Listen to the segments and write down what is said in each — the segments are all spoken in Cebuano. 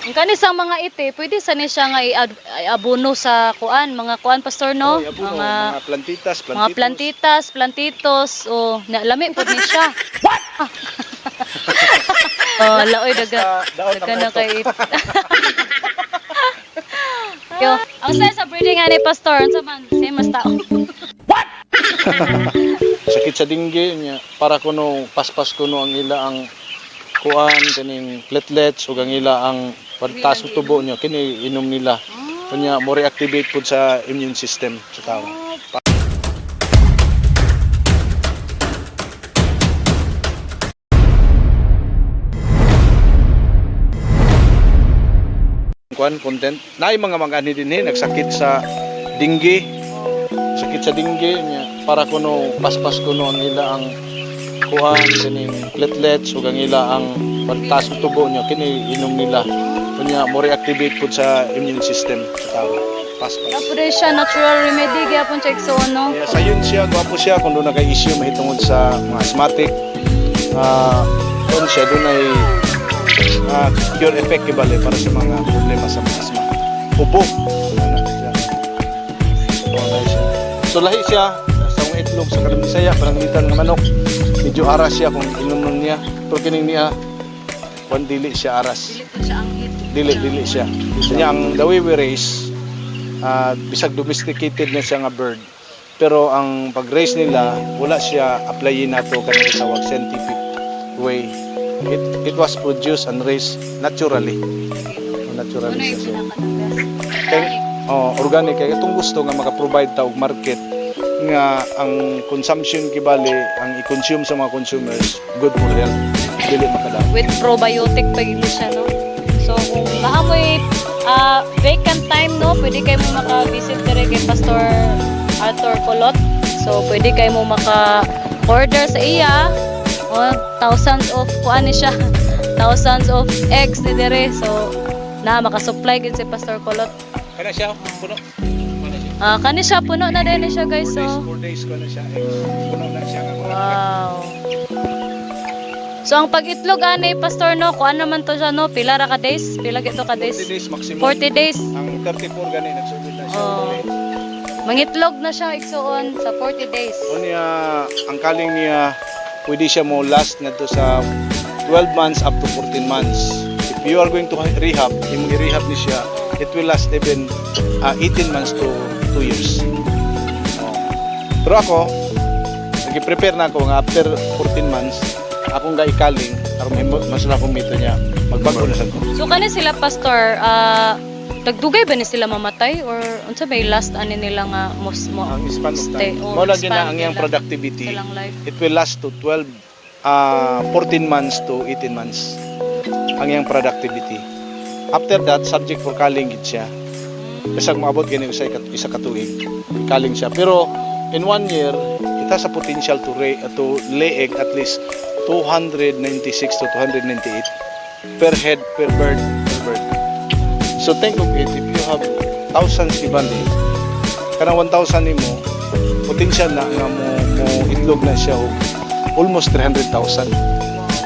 Ang kani sa mga ite, pwede sa ni siya nga i-abono sa kuan, mga kuan, Pastor, no? Oy, abono, Mga mga plantitas, plantitos. mga plantitas, plantitos, o na, lami pud ni siya. What? Oh, laoy daga. Basta daot ang Daga na utok. kay. Yo, ang sa breeding ani, Pastor, unsa man? Same as tao. Sakit sa dinggi niya para kuno paspas kuno ang ila ang kuan kaning platelets ug ang ila ang pagtaas og tubo niya kini inom nila. Kunya mo reactivate pud sa immune system sa tao. Kuan content naay mga mga dinhi nagsakit sa dinggi, sakit sa dinggi niya para kuno paspas kuno ang ila ang kuan kaning platelets ug ang ila ang pagtaas og tubo niya kini inom nila. Kunya mo reactivate pud sa immune system sa tao, paspas. Apo siya natural remedy gyapon check so no. Kaya sayon siya, gwapo siya kung doon na kay issue mahitungod sa mga asthmatic. Ah, doon siya doon ay cure effect kibali para sa mga problema sa mga asthma. Ubo. Ano siya. Oh, lahi siya. So lahi siya sa mga itlog sa kalam Bisaya, parang litan nga manok. Medyo aras siya kung inom niya. Pero kining niya, kung dili siya aras. Dili po siya ang hit. Dili, dili siya. Kanya ang the way we raise, bisag domesticated na siya nga bird. Pero ang pag-raise nila, wala siya applyin nato kanang tawag scientific way. It was produced and raised naturally. Ano Naturally yung siya. So, pinaka-the best? kay, oh, organic kay itong gusto nga maka-provide ta og market nga ang consumption kibali ang i-consume sa mga consumers, good for health, dili makadaot. With probiotic pa yun siya, no? So, kung naamoy vacant time, no? Pwede kayo mo maka-visit dire kay Pastor Arthur Colot. So, pwede kayo mo maka-order sa iya. Oh, thousands of, kuan ni siya, thousands of eggs ni dire. So, na, maka-supply gid si Pastor Colot. Kana siya puno. Kana siya. Ah, kani siya, puno na din ni siya, guys. 4 days, So, 4 days ko na siya eggs. Puno na siya nga mga wow. So, ang pag-itlog, ani, Pastor, no? Kuan naman to siya, no? Pila ra ka days? Pila gito ka days? 40 days maximum. 40 days. Ang 34 gani nagsugod na siya. Oh. Mangitlog na siya igsuon sa 40 days. O niya, ang kaling niya pwede siya mo last ngadto sa 12 months up to 14 months. If you are going to rehab, imong i-rehab ni siya, it will last even 18 months to 2 years. Oh. Pero ako, nag-prepare na ako nga after 14 months, akong gaikaling aron mas na akong mito niya, magbago na sa ko. So kani sila, Pastor, nagdugay ba ni sila mamatay or unsa may last ani nila nga mos mo Ang span of stay time. oh, Mao lagi span na ang iyang nila, productivity. silang life. It will last to 12 14 months to 18 months ang iyang productivity. After that, subject for culling gid siya. Bisag moabot gani isa ka tuig, culling siya. Pero in one year, it has a potential to lay egg at least 296 to 298 per head, per bird, per bird. So think of it, if you have thousands ibali, kanang 1,000 nimo, potential na nga mo itlog na siya og almost 300,000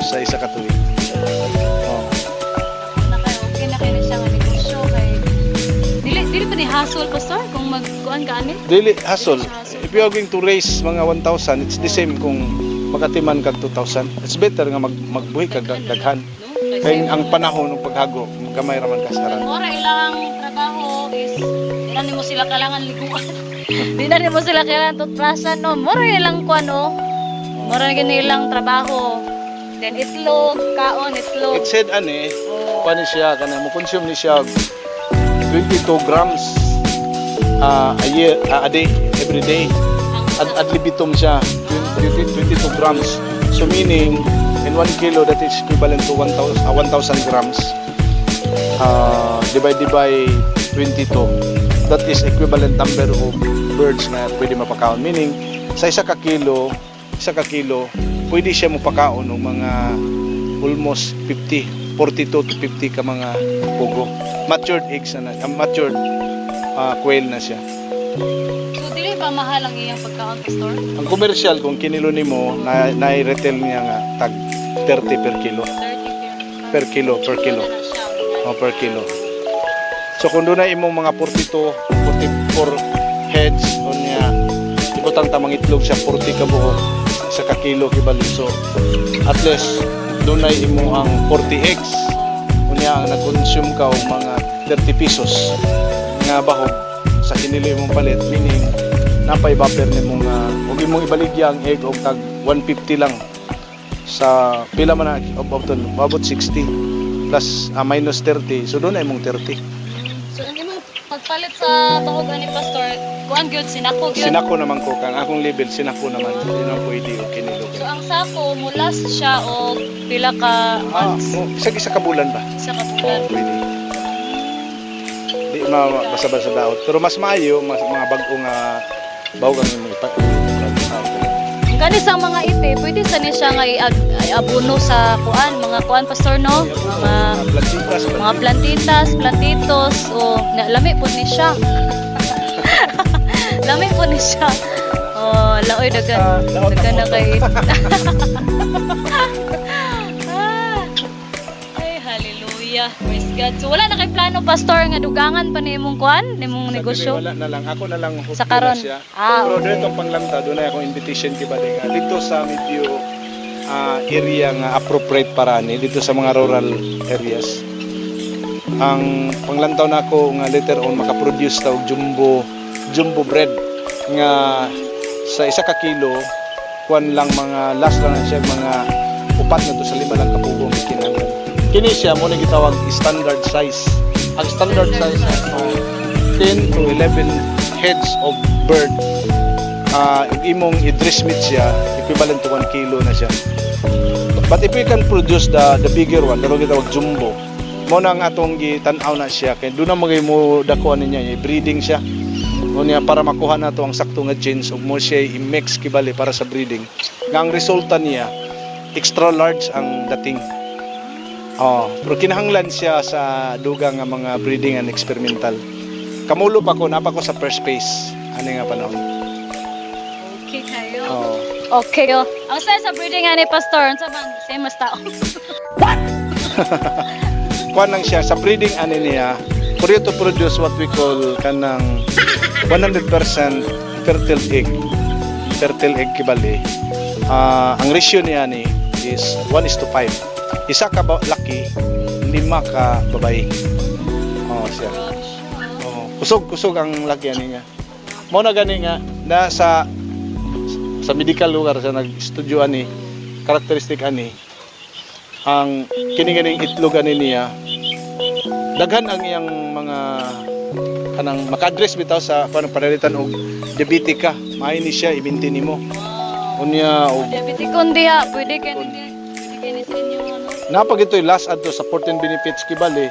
sa isa ka tuig. Oh. Naka okay na kay na siya nga negosyo kay dili dili pa ni hassle, Pastor, kung magkuan ka ani. Dili hassle. Dili siya hassle. If you are going to raise mga 1,000, it's the same kung makatiman kag 2,000. It's better nga magbuhi kag daghan. No? Kay ang panahon ng paghago, gamay ra man kasaran. Mora ilang trabaho is di na nimo sila kailangan liguan. Di na nimo sila kailangan toothbrushan, no. Mora ilang kuan, no. Mora gini ilang trabaho. Then itlog, kaon, itlog. It said ani, Oh. kuan ni siya kana mo consume ni siya og 22 grams a year, a day, every day. Ad libitum siya 20, 22 grams. So meaning in 1 kilo, that is equivalent to 1,000 1,000 grams. Divided by 22. That is equivalent number of birds na pwede mapakaon. Meaning sa isa ka kilo, pwede siya mapakaon ng mga almost 50, 42 to 50 ka mga pugo. Matured eggs na, matured quail na siya. So dili ba mahal ang iyang pagkaon, Pastor? Ang commercial, kung kinilo nimo, na retail niya nga tag 30 per kilo. 30 Per kilo, per kilo. Na siya. Oh, per kilo. So kung doon na imong mga 42, 44 heads unya ibutang tamang itlog siya 40 ka buhok sa ka kilo kibali. So at least doon na imo ang 40 eggs. Unya ang nag-consume ka og mga 30 pesos nga bahog sa kinilo imong palit, meaning napay buffer nimo nga ug imong ibaligya ang egg og tag 150 lang sa pila man na abot, abot 60 plus minus 30, so doon na imong 30. So ang imong pagpalit sa bahog ani, Pastor, kuan gyud, sinako gyud? Sinako naman ko kang akong level, sinako naman, di naman pwede og kinilo. So ang sako mo last siya og pila ka months? Mo isa isa ka bulan ba? Isa ka Oo, bulan. Pwede. Di ma basta-basta daot, pero mas maayo mas mga bag-o nga bahog ang imong ipa. Ang gani sa mga ite, pwede sa ni siya nga i-abono sa kuan, mga kuan, Pastor, no? Mga Plantitas. Mga plantitas, plantitos, o na, lami po ni siya. Lami po ni siya. Oh, laoy dagan. Daot Dagan na ang kay. Ah. Ay, hallelujah. Praise God. So wala na kay plano, Pastor, nga dugangan pa ni imong kuan, nimong Sa dili, negosyo? Wala na lang. Ako na lang Sa hopeful karon. na siya. Ah, Pero okay. dito panglanta, doon na akong invitation kay Bade nga dito sa medyo area nga appropriate para ani dito sa mga rural areas. Ang panglantaw nako nga later on makaproduce ta og jumbo jumbo bread nga sa 1 ka kilo kuan lang, mga last lang na siya, mga upat na to sa lima lang kapugong kinahanglan. Kini siya mo ni gitawag standard size. Ang standard Standard size size. Oh, 10 to 11 heads of bird. Imong i-dress meat siya, equivalent to 1 kilo na siya. But if we can produce the bigger one, pero gitawag jumbo. Mo na ang atong gitan-aw na siya kay doon na magay mo dako ani niya, breeding siya. Unya para makuha nato ang sakto nga genes ug mo siya i-mix kibali para sa breeding. Nga ang resulta niya extra large ang dating. Oh, pero kinahanglan siya sa dugang nga mga breeding and experimental. Kamulo pa ko, napa ko sa first phase ani nga panahon. Okay kayo. Oh. Okay. Oh. Ang saya sa breeding ani, Pastor, unsa man same as tao? Kuan lang siya sa breeding ani niya, for you to produce what we call kanang 100% fertile egg. Fertile egg kibali. Ang ratio niya ni is 1 is to 5. Isa ka ba, laki, lima ka babae. Oh, siya. Oh, kusog kusog ang laki ani niya. Mo na gani nga na sa medical lugar sa nag-studio ani, characteristic ani ang kini ganing itlog ani niya, daghan ang iyang mga kanang maka-address bitaw sa kanang panalitan og diabetic ka, maayo ni siya ibinti nimo unya og Diabetic kon diha, pwede kay ni pwede kay ni sa inyong ano. Napag ito'y last adto sa 14 benefits kibali,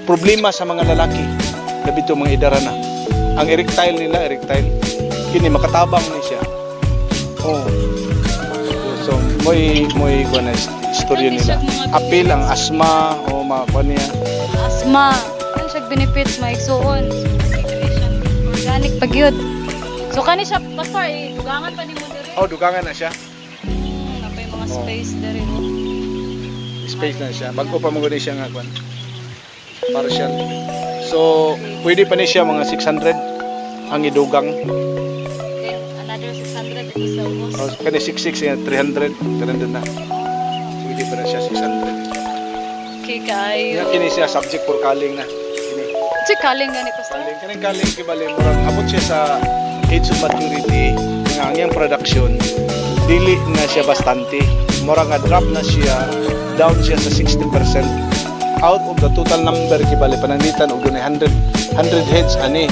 problema sa mga lalaki labi to mga idara na ang erectile nila, erectile kini makatabang ni siya. Oh, so moy moy kuan na istorya nila, apil ang asma o mga kuan niya. Asthma. Kan siya benefits maigsuon. So, okay kay siya. Organic pa gyud. So kani siya, Pastor, eh, dugangan pa nimo diri. Oh, dugangan na siya. Napay mga Oh. space diri, no. Space na siya, bago pa mo siya nga kuan partial, so pwede pa ni siya mga 600 ang idugang. Then another 600 ito sa ubos. Oh, kani 66 yan, 300, 300 na. Pwede pa na siya 600. Okay kayo. Yan kini siya subject for culling na. Kini. Si kaling gani, Pastor. Culling, kaning culling kibali murag abot siya sa age of maturity nga ang iyang production dili na siya bastante. Murag nga drop na siya, down siya sa 60% out of the total number kibali pananglitan og dunay 100 100 heads ani.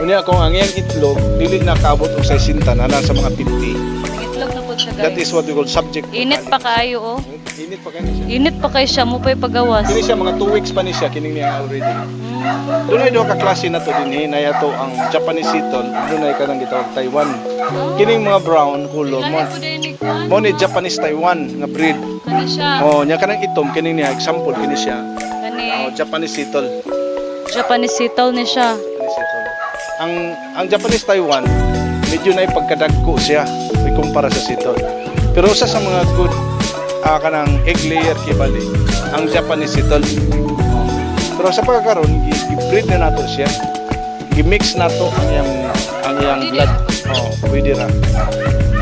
Unya kung ang iyang itlog dili na kaabot og 60 na sa mga 50. Itlog na pud siya, guys. That is what we call subject for Init pa culling. kaayo oh. Init pa kani siya. Init pa kay siya mo pa'y pagawas. Kini siya mga 2 weeks pa ni siya kining niya already. Dunay duha ka klase na to dinhi, naya to ang Japanese Seattle, dunay kanang gitawag Taiwan. Kining mga brown color mo. Lahi po din ni kuan. Mo ni Japanese Taiwan nga breed. Kani siya. Oh, nya kanang itom kining niya example kini siya. Kani Oh, Japanese Seattle. Japanese Seattle ni siya. Japanese Seattle. Ang Japanese Taiwan medyo na ipagkadagko siya ikumpara sa Seattle. Pero usa sa mga good kanang egg layer kibali ang Japanese Seattle. Oh. Pero sa pagkakaroon, gi-breed na nato siya. Gi-mix nato ang iyang blood. Oh, pwede ra.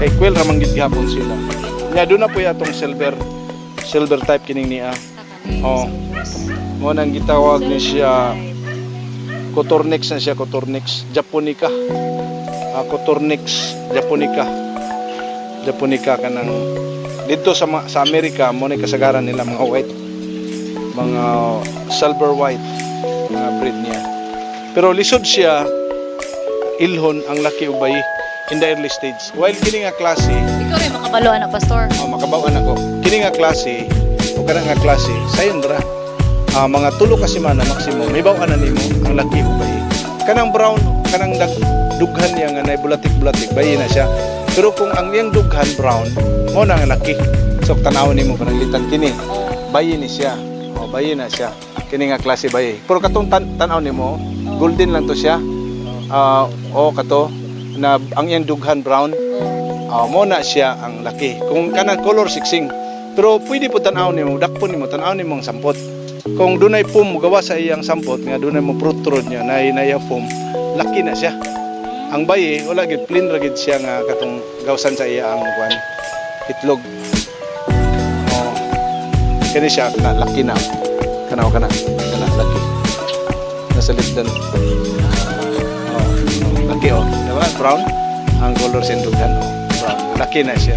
Kay quail ra man gid gihapon sila. Nya doon na po atong silver silver type kining niya. Oh. Mo nang gitawag ni siya Coturnix na siya, Coturnix japonica. Ah, Coturnix japonica. Japonica kanang dito sa Amerika mo ni kasagaran nila mga white, mga silver white mga breed niya. Pero lisod siya ilhon ang laki ug bayi in the early stage. While kini nga klase, Ikaw rin makabalo ana, Pastor. Oh, makabaw ako. Kini nga klase o kana nga klase, sayon ra. Ah, mga 3 ka semana maximum, may na nimo ang laki o bayi. Kanang brown, kanang dughan niya nga nay bulatik-bulatik, bayi na siya. Pero kung ang iyang dughan brown, mo na ang laki. So tan-awon nimo kanang litan kini, bayi ni siya. O bayi na siya. Kini nga klase bayi. Pero katong tan-aw nimo, golden lang to siya. Ah, o kato na ang iyang dughan brown. Ah, mo na siya ang laki. Kung kanang color siksing. Pero pwede po tan-aw nimo, dakpon nimo, tan-aw nimo ang sampot. Kung dunay foam mo gawa sa iyang sampot nga dunay mo protrude niya nay nay foam, laki na siya. Ang bayi wala gid, plain ra gid siya nga katong gawsan sa iya ang kuan itlog. Oh. Kani siya na laki na. Kana kana kana laki. Nasa lipdan. Oh, laki oh. Diba? Brown ang color sa dughan oh. Brown. Laki na siya.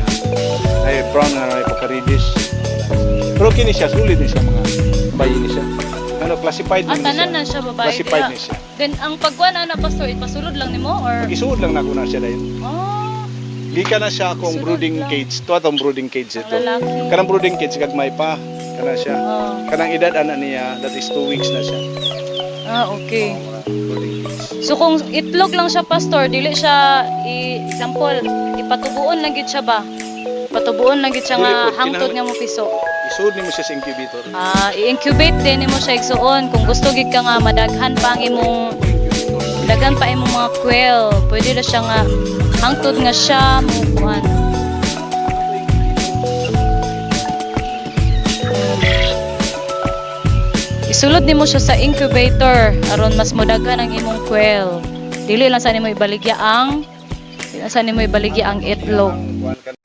Ay brown na may pagka-reddish. Pero kini siya sulit ni siya, mga bayi ni siya. Ano, classified Ah, ni tanan siya. na siya babae. Classified diha. ni siya. Then ang pagkuan ana, Pastor, ipasulod lang nimo or Isuod lang nako na siya dayon. Oh, Gika na siya akong Sulod brooding lang. cage. To atong brooding cage ang ito. lalaki. Kanang brooding cage gagmay pa kana siya. Oh. Kanang edad ana niya, that is 2 weeks na siya. Ah, okay. Oo, mga brooding cage. So kung itlog lang siya, Pastor, dili siya i example, ipatubuon lang gid siya ba? Patubuon lang gid siya Dili nga po, hangtod nga mo piso. Isuod nimo siya sa incubator. Ah, i-incubate din nimo siya igsuon kung gusto gid ka nga madaghan pa ang imong Incubator. daghan pa imong mga quail. Pwede ra siya nga hangtod nga siya mo kuan. Isulod nimo siya sa incubator aron mas modaghan ang imong quail. Dili lang sa nimo ibaligya ang itlog. Ang kuan.